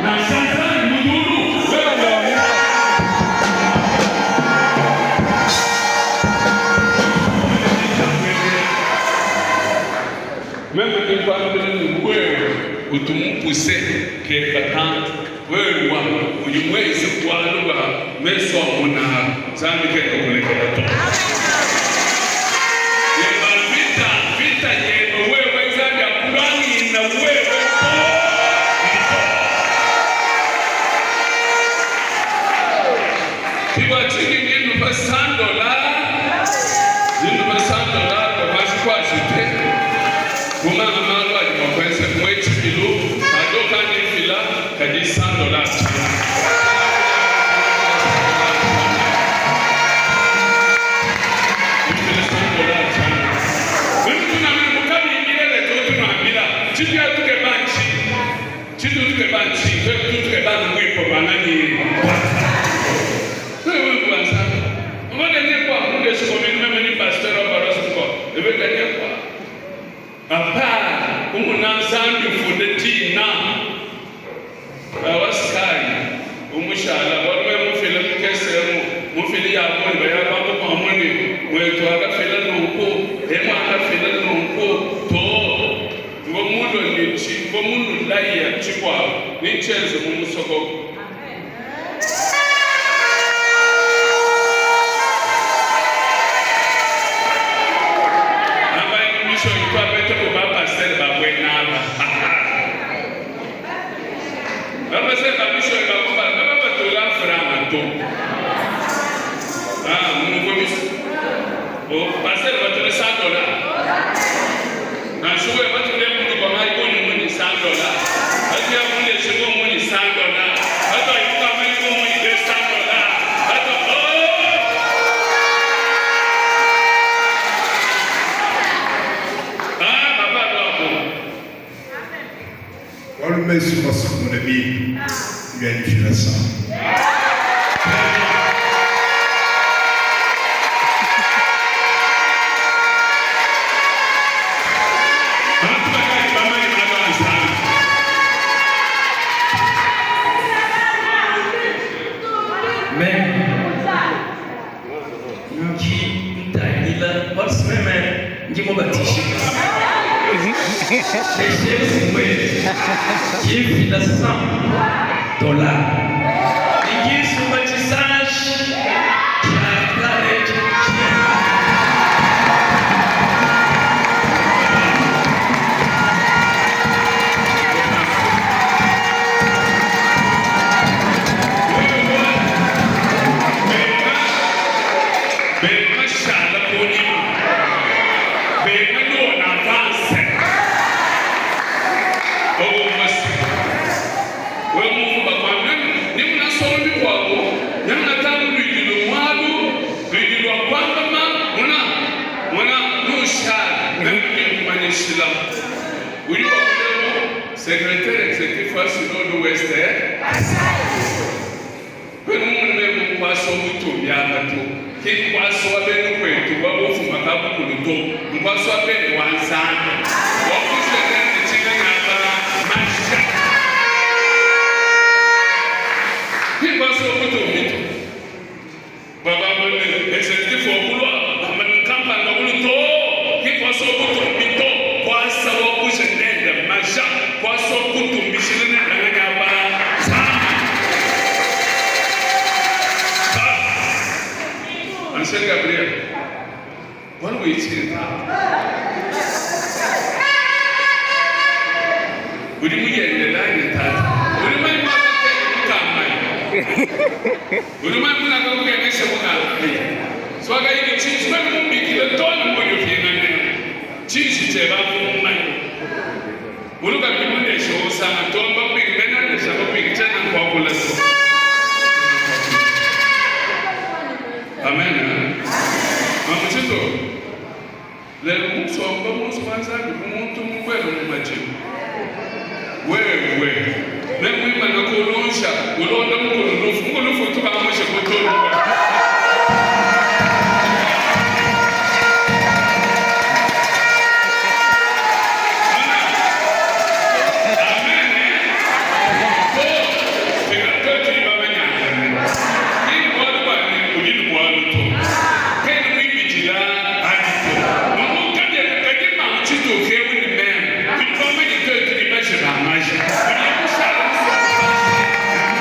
Nansha Nzambi mu diulu, wewe Meme ndi nkuambila ne, wewe utu mupuse keba tante, wewe wa udi muenze bualu bua mesu amona, Nzambi kena ukulekela to. Yeba mvita, mvita yebe wewe, Nzambi akuluangina wewe too ne too. Ke bua tshinyi ndi nnupa 100 dollars, ndi nnupa 100 dollars bua kuanji kuajute ku manga malu adi mua kuenzeka mu tshibilu. Kado kandi mfila kadi 100 dollars tshianana. Ndi mfila 100 dollars tshianana. Meme tunuambila mukabingila letu tunuambila tshituya tukeba ntshinyi? Tshitutu tukeba ntshinyi? Tuetu tutu tukeba anu buimpe bua nganyi? Bua Nzambi. Wewe buimpe bua Nzambi. Umone nye kwa mundeshi komini meme ni pasteur wa paroisse mukua. Ebeka nye kwa. Papa, umuna Nzambi ufunde dina. Wa sky umushala bualu meme mufile mukese emu mufili ya bungi baya kwamba kwa muni mwetu akafila nunku emu akafila nunku to Mvua mulue ne tshivua munulaya tshikuabu, nentshienze mu musokoko. Ambayi mu mishonyi tuapeta bu bapastere ba buena aba. Bapastere ba mishonyi ba kumpala kababatula mfranga to. Ah, mumvue bishi? Oh, pastere batule 100 dollars. Nansha wewe batule muntu kwa mayi bunyi munyi 100 dollars. Batu ya munde shigo munyi 100 dollars. Batu ayibuka mayi munyi 200 dollars. Batu oh! Ah, papa dopo. Bualu mesu masukule bimpe bia difila sango. Bantu bakadi bamanye malu a Nzambi. Meme ndi ntangila bualu si meme ndi mubatishibue. Leshemu ndi mfila 100 dollars ne ndi nsumba tshisanji tshia Claret tshinene. Benga shala kunyima, benga nuona avance. Owo masi. We muntu bakwambila ne munasoma bikuabo ne munatanga luidi lumualu luidi lua kuamba ma muna muna nushala meme ndi nkumanyishila udi wakulemu secretaire executif wa Synode Ouest. Kwenu mumune meme nkuasa obutumbi aba to, ki nkuasa wa benu kwetu wa bumfumu ka bukulu to, nkuasa wa benu wa Nzambi wa kujadila ne tshinganyi aba masha. Ki nkuasa wa butumbi to. Bua bamba ne executif wa kulua bamba ne kampanda kulu to, ki nkuasa wa butumbi to, kuasa wa kuja nende masha, kuasa wa kutumbishila nende nganyi aba Nzambi. Ba Ancien Gabriel, bualu buitshile tatu. Udi muyendela anyi tatu? Udi manyi mua kuteka mukambanyi? Udi manyi munaka kukengesha mukambanyi? Swakayidi tshiji meme mumbikile to ne mudi upingane tshiji tshieba mummanyi. Udi kabidi mundeshe usanga to mbakubiki bena ndesha bakubiki tshiena nkuakula to. Amen. Mamu Tshito. Lelu musomba mu nzubu wa Nzambi bu muntu mubuele mu madilu. Wewe ne muimane kulunsha ulonda mukulu lufu, mukulu lufu utu bamushe ku tulu. Amen. maja. Udi mushala musomba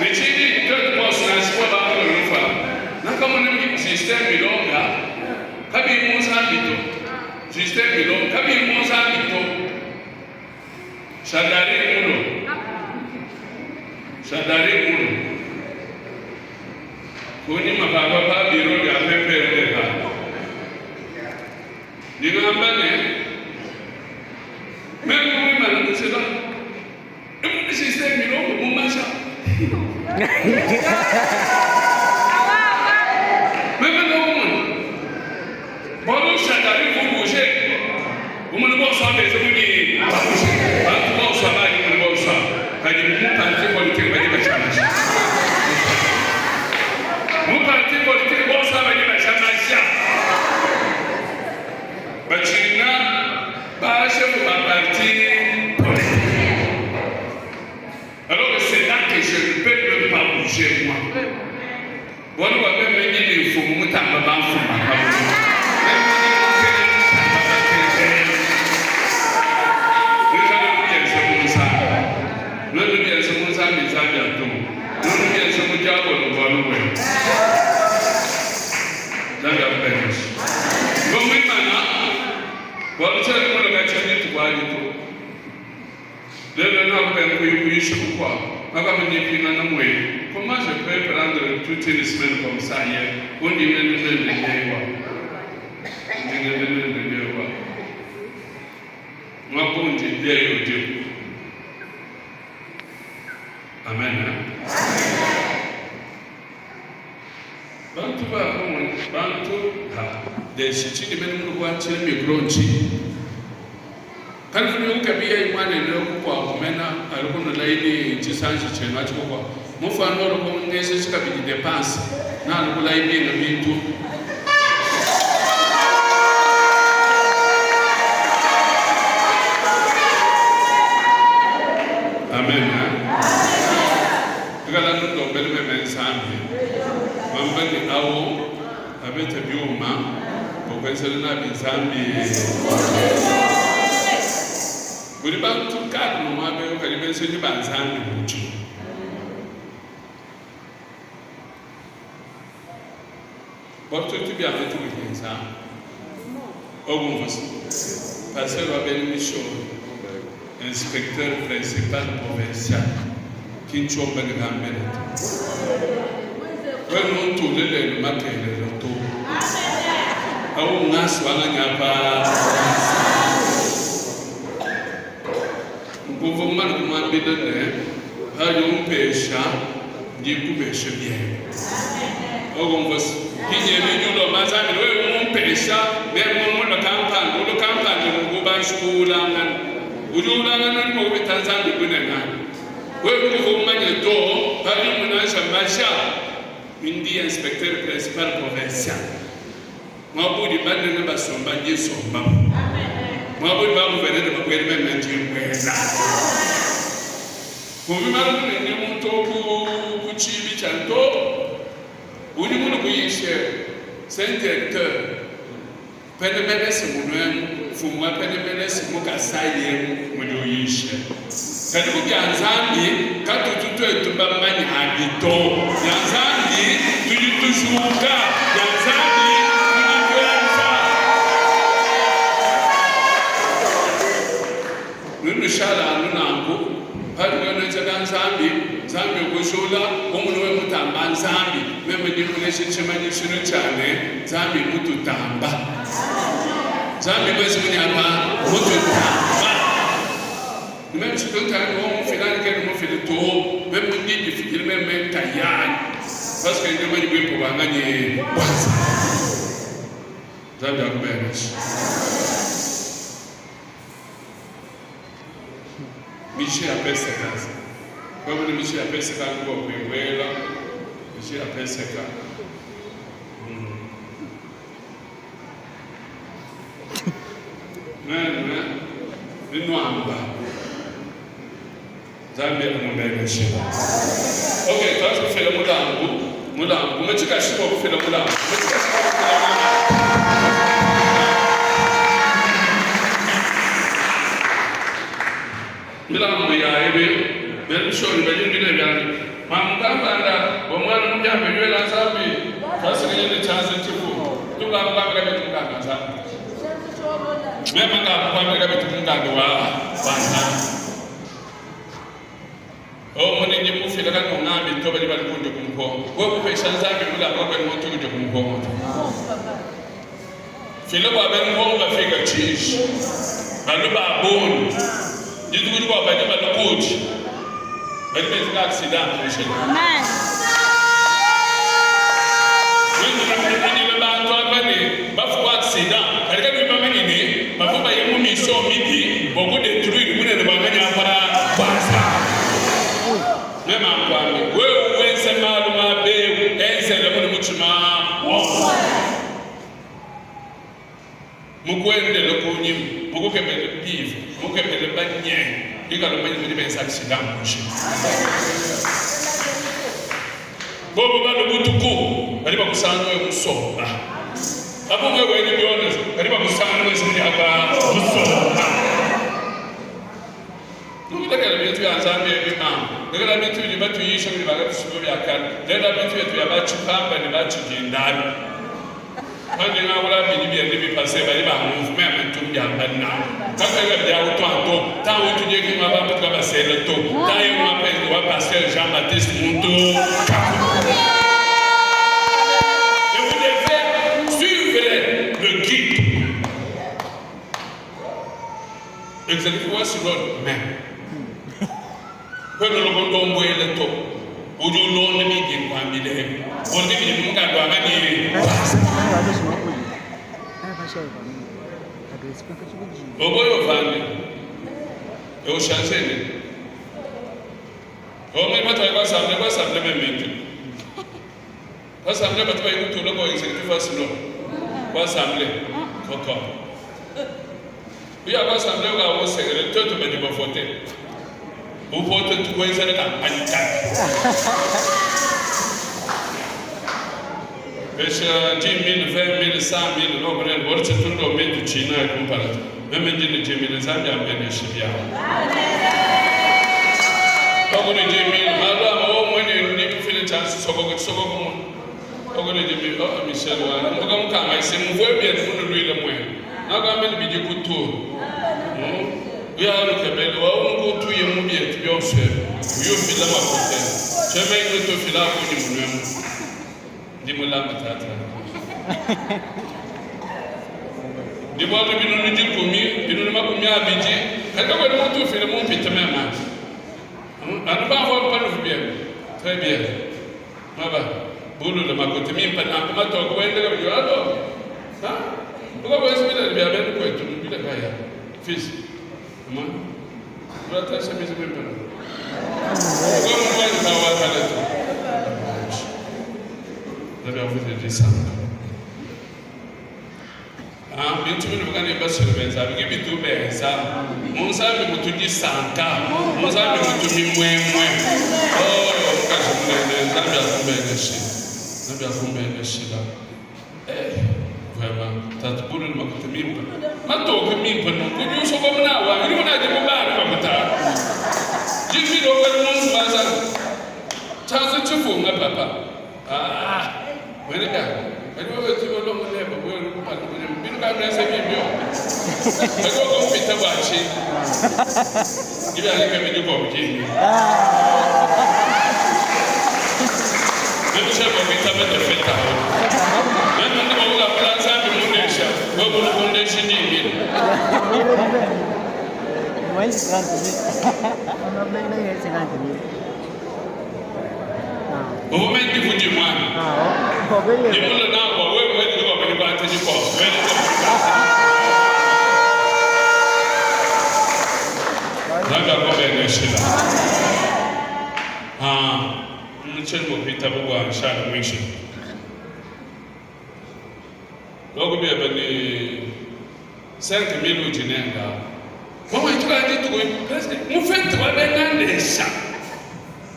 Ne tshidi tuetu bonso nansha bua bantu badi mufua nakamona mudi Justin Milonga kabiyi mu Nzambi to Justin Milonga kabiyi mu Nzambi to Shadary mulo Shadary mulo kunyima pavua pa biro bia PPRD pa ndingamba ne meme muimana mu nzila emudi Justin Milonga mumasha meme nokumona bualu Shadary mvubuje Umunu bonso abeze mudi babuje bantu bonso abali munu bonso badi mu parti politique badi bashamasha mu parti politique bonso abadi bashamasha batshina ba chef ba parti politique. Alors que c'est là que je ne peux même pas bouger moi. Bualu bua meme ndi ne mfumu mutamba bamfumu ba pa buloba. Meme ndi mukelenge mutamba bakelenge. Nuikale nubienza mu Nzambi. Nuenu nubienza mu Nzambi, Nzambi atumu. Nuenu nubienza mu diabolo, mbualu buenu. Nzambi akubeneshe. Mvua muimana bualu tshiena mumona katshia dituku adi to. Lelo nakubenga kuyisha kukwabo ngakamunyipingana mweyi. Comment je peux prendre toute une semaine comme ça hier undi ngende nende ndi ngende nende yewa mwakundi leyo diku. Amen. Bantu ba bantu ha deshi chini bene mulukwachile micro nchi Kalifunya kukabiya imwana eno kukwakumena ali kuno laini chisanji chenu achikukwa mufano olukongese chikabidi depansi nalukulaibinga bintu. Amen. Ikala nundombele meme nsambi bamba ni awo abete byuma okwensele nabi nzambi buli bantu kadi nomwabeyo kali benseli ba nzambi bucu bwatutu byanga tubuli nzambi okumvusa pasteur wa bene mission inspecteur principal provincial kinchomba nikambele wena untulelele makelelo to awungasi wanganyapa nkumva kumana kumwambile ne hali umpesha ndikubeshe byebe okumva kinye binyulo mazambi wewe umpesha memumulo kampani ulo kampani ngubanshulangana ujulangana ni mokubitanzambi kunengana wewe nguvumanye to hali munasha masha ndi inspecteur principal provincial mwabudi banene basomba ndisomba mwabudi bamuvenene bakweli meme ndimbwela kuvimala kunene muntu ku chibi cha nto uli munu kuyishe c'est un directeur penemelesi munwemu mfumu wa penemelesi mukasayemu muli uyishe kadi ku bya nzambi katutu twetu bamanyi habito bya nzambi tudi tushuka bya nzambi tudi twenza nunushala anu nanku pali wenenzeka nzambi nzambi okushula omunu we mutamba nzambi meme ndikuleshe chimanyishilo cyane nzambi mututamba nzambi mwezi munyapa mututamba nimeme chitontani wo mufilani kene mufili to meme ndidifikile meme tayari parce que ndio mwenye bwipo bwanganye bwanza nzambi akubenesha mishi ya pesa kazi kwa hivyo mishi ya pesa kangu kwa kuiwela mishi ya pesa ka meme ninwamba Nzambi amubeneshe. Okay, twazi kufela mulambu mulambu machikashikwa kufela mulambu machikashikwa kufela mulambu. Milambu ya ebi bena Mishonyi badi ne bianza. Mamu kampanda wa muana mupiamupia udi wela Nzambi tuasakidila ne tshianza tshipu. Tukamukuambila kabidi mukanda wa Nzambi. Meme ngakukuambila kabidi mukanda wa wa Nzambi. O mune ndi mufila kanungambi to badi bali kundi ku mukongo. Wewe kupesha Nzambi mulambu kakuena muntu udi ku mukongo to. Fila bua bena mukongo bafika tshiji balu ba bungi dituku dikuabu badi balua kudi badi benzeka accident mu njila. Nuindile bantu aba ne bafu ku accident kadi kanuyi bamanye ne bavua baye mu mission mibi bua ku detruire bunene bua nganya apa bua Nzambi. Meme ankuambi wewe wenze malu mabe enzele muni mutshima wonso. Mukuendele kunyima, mukukebele bivi, mukukebele banyengi, ikala umanye mudi benza accident mu njila. Bobo balue butuku, badi bakusanga wewe musomba. Apo wewe wele bionese, badi bakusanga wewe mudi apa musomba. Nukudekela bintu bia Nzambi ebi mamu, lekela bintu bidi batuyisha kudi bakatushipa bia kale, lekela bintu bietu bia batshipamba ne batshidindabi. Pandi ngakula bidi biende bipase badi bangumvu meme ntu mbiamba nanku. Kakuena kabidi awu tua to, ta utu die ki ngua bantu kabasela to, ta ye ngua president wa pasteur Jean Baptiste muntu kaku. Et vous devez suivre le guide. Executive wa Synode mais kwena lokontombuele to udi ulonda bidi nkuambile ebi bonde bidi mu mukanda wa ngani oboyo vande eushansene omwe patwa kwasamble kwasamble memente Assemblée bato bayi kutula ko executive wa synode ko assemblée koko uya ko assemblée ka wo segere toto badi ba voter u vote tukwenzela campagne kaka pesha 10 000 20 000 100 000 lokunene bori chitundo mintu china kumpala meme ndini 10 000 Nzambi ambeneshe byawo okuni 10 000 malu amo omwene ndi mufile chance sokoko sokoko mu okuni 10 000 oh Michel wani mbuka mukanga ise muvwe byenu munulwile mwene nakambe bidi kutu uyalukebele waumukutuye mu byetu byonse uyufila makote cheme inutufila kuni munwemu ndi mulamba tata ndi bwatu binunu dikumi binunu 20 kadi kakwena muntu ufile mumpite meme anu bavua panuvu biebe très bien maba bulula makuti mimpa nanku matoke wendeka bidi alo ha ukakwesa bilali bya benu kwetu mbile kaya fils ma uratasha mizi mimpa ukamwanyi kawakaletu Nabyavuze disanka. Ah, bintu bino bukane bashere benza bige bitu benza. Mu Nzambi mutu disanka, mu Nzambi mutu mimwemwe. Oh, mukaji munene Nzambi akumbeneshe. Nzambi akumbeneshila. Eh, vraiment tatu bulu ni makuta mimpa. Matoke mimpa no kudi usoko mnawa, ili muna jibu bana makuta. Jimbi rogo ni mungu baza. Chazo chifunga papa. Ah, wene ka. Kadi wewe tibo longo leba wewe ukupata kwenye mbinu ka mnese bibyo. Kadi wako mpita bwachi. Ibi alike mijuko mjini. Mimi shaka kwita bete feta. Mimi ndi babuga kula nzambi mundesha. Wewe mulukundesha ndimbi. Moins de 30 000. On a 50 000. Uvume ndivuji mwana. Nimulo nangwa wewe wewe ndiko kwete ndiko. Wewe ndiko. Nzambi akobeneshela. Ah, mcheni mupita bugwa nshana mwisho. Lokhu bebe ni 5000 ujinenga. Mama ituka ndituko president mufete wabengandesha.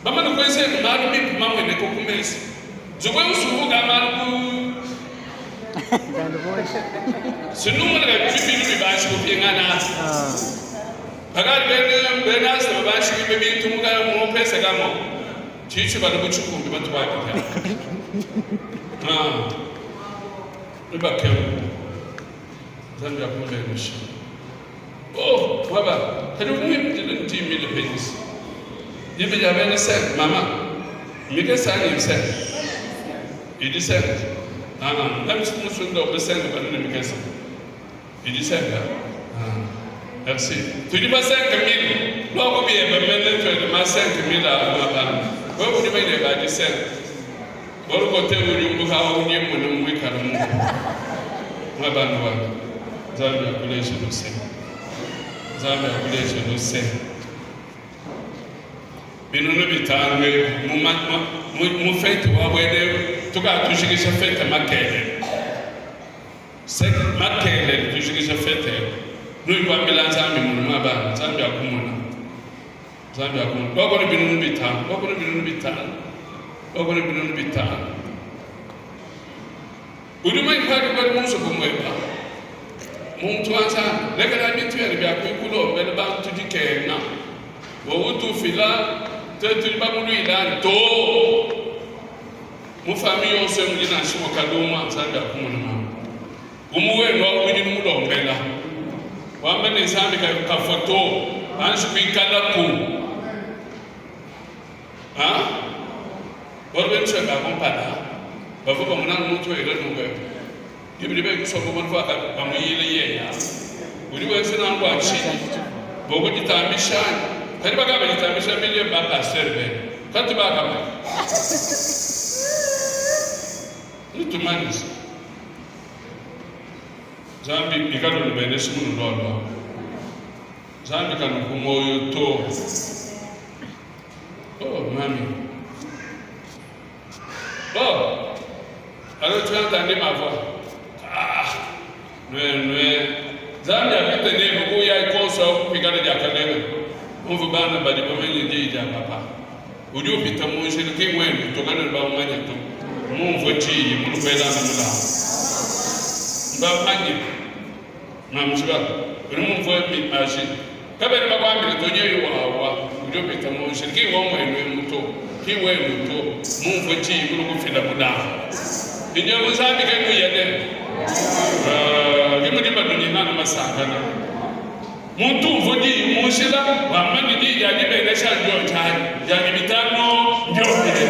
Bamana kwese malu mipu mamwene ko kumesa. Zukwe usuvuka malu ku sinumona ka bibili bibashi kupingana. Pakadi bena bena Asaba bashikime bintu mu mu Pesegamo, tshitshi badi bu tshikumbi matuku abidi a. Ah, nibakemu. Nzambi akumbenesha. Oh, baba, kadi kumwimidile ntimile penisi. Yimbi ya bene sen, mama. Mike sen yim sen. Idi sen. Ah, nem musunda obe sen bana ne mike sen. Idi sen ka. Ah, merci. Tudi ba 5000. Loko biye ba mene twele ma 5000 a ma ba. Wewe udi mene ba di sen. Boro kote uri mbuka uri mwana mwikala mu. Mwabana wa. Nzambi akuleshe luse. Nzambi akuleshe luse. Binunu bitanu mu mu fete wa bwene tukatushikisha fete makele. Se makele tushikisha fete. Nuyikwambila Nzambi munu mwabana Nzambi akumuna. Nzambi akumuna. Wakona binunu bitanu. Wakona binunu bitanu. Wakona binunu bitanu. Udi mwipaki kwali munsuku mweba. Muntu wa Nzambi, lekela bintu yene bya kuikulombela bantu dikenga. Wewe utufila tuetu tudi bamuluila to. Mu famille yonso mudi nansha umue kalumwa Nzambi akumona mama. Umu wenu au udi numulombela. Wamba ne Nzambi kafua to. Anji kuikalaku. Ha? Bualu bena Isalele ba kumpala bavua bamona anu muntu wela nunku eu. Bibidi bia kusomba muntu bamuyile yeye. Udi wenza nanku bua tshinyi? Bua kuditambisha anyi? Kadi bakaba baditambisha miliyo ba pasteur benu. Katu bakamanya. Nutumanyishe. Nzambi ikale unubenesha munulualua. Nzambi kanupu muoyo to. Oh, mami. Oh, alors tu as entendu ma voix. Ah, nwe nwe. Nzambi apite ne buku ya ikonso kupikana dia kalenge. Umvu bana badi bamenye diyi dia papa. Udi upita mu njila ki ngwenu to kana bamumanya to. Mumvue diyi mulukwelana mulamu. Mbamanye. Mwamushiba udi mumvue miaji. Kabena bakuambile to nyeyu wawa udi upita mu njila ki wa muenu emu to ki wenu to mumvue diyi kulu kufila mulambu. Mpindieu Nzambi kena uya nenu. Ke mudi banunyengana masanka nanku. Muntu umvua diyi mu njila wamba ne, Diyi dia dibenesha ndiontshanyi, dianyi bitanu ndiombile.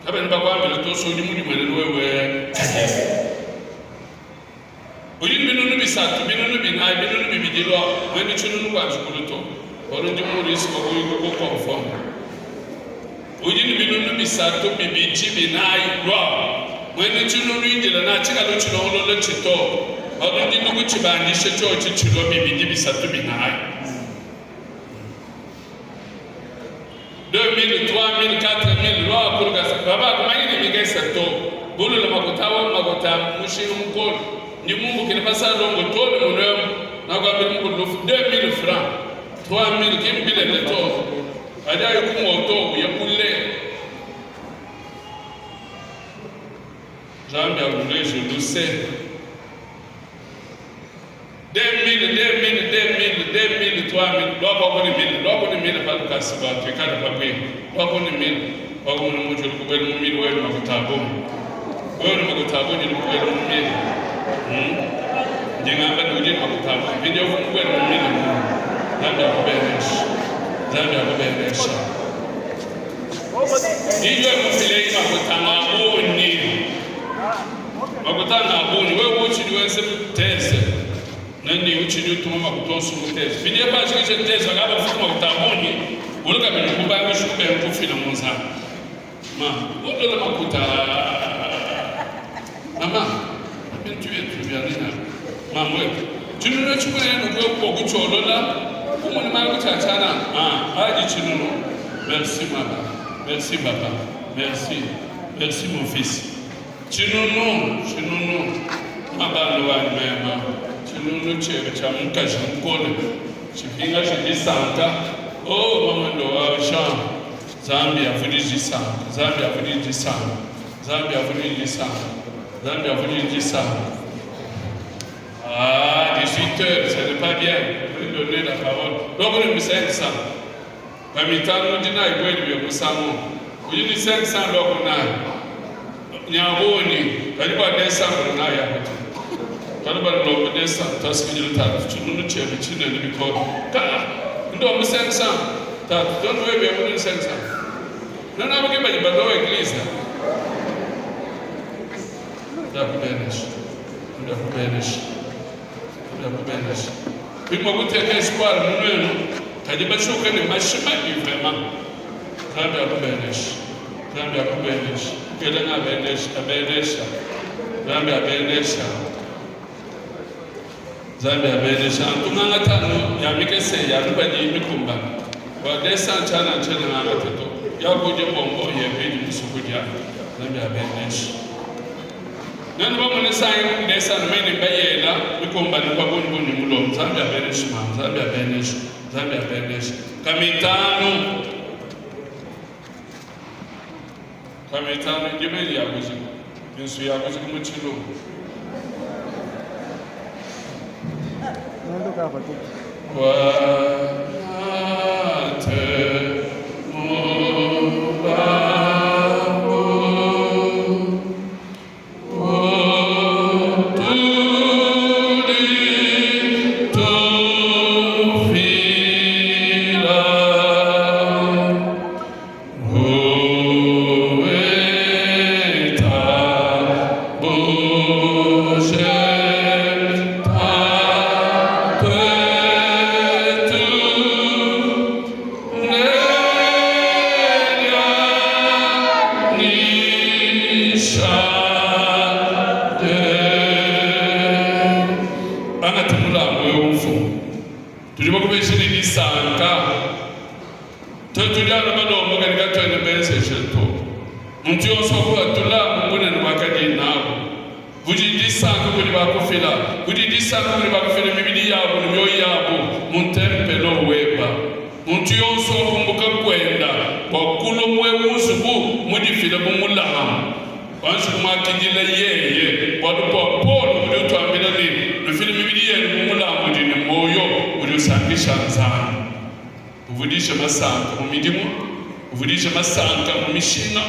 Kabena bakuambila to, so udi mudimuenene wewe nkayebe. Udi ne binunu bisatu, binunu binayi, binunu bibidi lua muena tshinunu kua tshikulu to, bualu ndi mu risque wa kuyi ku confondre. Udi ne binunu bisatu, bibidi, binayi lua muena tshinunu indila na tshikale utshilongolola tshito, bualu ndi ndukutshibandisha tshiotshi tshilua bibidi, bisatu, binayi. 2000, 3000, 4000 lua kulu kasa baba kumanya ne mikesa to bulula makuta awa makuta mushinga mukole ndi mumbukile pa salongo to ne munemu nakuambila mukulu lufu 2000 francs 3000 kimbilele to adi ayi ku moto uya kule Nzambi akuleje luse 2000, 2000, 2000, 2000, 3000, lwako kuni mille, lwako ni mille pa lukasi bua tuikale pabuipi, lwako ni mille, wakumuna muji uli kubuela mu mille wewe ni makuta a bungi, wewe ni makuta a bungi uli kubuela mu mille, hmm? Ndi ngamba ne udi ne makuta a bungi, mpindieu uvua mubuele mu mille munyi? Nzambi akubeneshe, Nzambi akubenesha. Iyo mufile makuta a bungi. Makuta a bungi wewe utshidi wenze teze nani utshidi utuma makuta onso mu teze bidi pashikishe teze bakaba bafuka makuta a bungi uli kabidi kubangisha kubenga kufila mu nzambi ma ulola makuta mama bintu byetu bya nina mama wetu tshinunu tshikunene nukuwe kutshiolola kumona mali kutshatshana ah adi tshinunu merci mama merci papa merci merci mon fils Tshinunu, tshinunu, mabanda wanyi mema, tshinunu tshiebe tshia mukaji mukole tshipingaje disanka. Oh mama ndowa Jean, Nzambi avudije disanka, Nzambi avudije disanka, Nzambi avudije disanka, Nzambi avudije disanka. Ah, 18 heures, ce n'est pas bien. Je vais donner la parole. Donc, on est 500. Kamitano dina ibweli bya musango. Uyu ni 500 loko nayo. Nyaboni, kaliba desa na ya. Kaliba loko desa tasijil ta chunu chebe chine ni biko. Ka ndo mu 500. Ta don't we be mu 500. Nana buke ba bado eglise. Ndakubenesha. Ndakubenesha. Ndakubenesha. Bimwe guteka espoir munwenu kadi bashuka ne mashima ni vraiment. Nzambi akubenesha. Nzambi akubenesha. Kele nga benesha, abenesha. Nzambi abenesha. Nzambi abenesha. Antunganga tano ya mikese ya rubaji mikumba. Wa desa chana chana nga teto. Ya kuje bombo ye bidi musukuja. Nzambi abenesha. Nani bamune sange desa mene bayela mikumba ni kwa buni buni mulo. Nzambi abenesha ma. Nzambi abenesha. Nzambi abenesha. Kamitano. Kamitano jimeli ya kuziku. Insu ya kuziku muchilo. Ndio hapa tu. Kwate mulambo otuli tufila ueta bushe tatetu angati mulambo yomfu tuli bakubeshele lisanka twetulyana balombo kali katwene benzeshe to muntu yonse okubatula mungunene bwakadi nabo buli lisanka kuli bakufila buli lisanka kuli bakufila mibili yabo ni myoyo yabo muntempelo weba muntu yonse okumbuka kwenda wakulo mwe musuku mudifile bumulahamu wansi kumakidila yeye walupa polo uli utwambila ni lufile mibili yenu mumulambo udi ni moyo uli usankisha nzambi uvudishe masanka mu midimu uvudishe masanka mu mishinga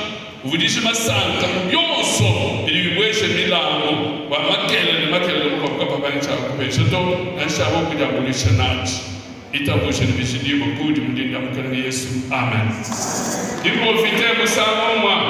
uvudishe masanka mu byonso bili bibweshe milambo wa makele ne makele mukabuka papancha kupesha to nanshaho kujambulisha nachi itabushe nibishidimo kudi mudinda mukalenge Yesu amen. Diprofite musango mwa.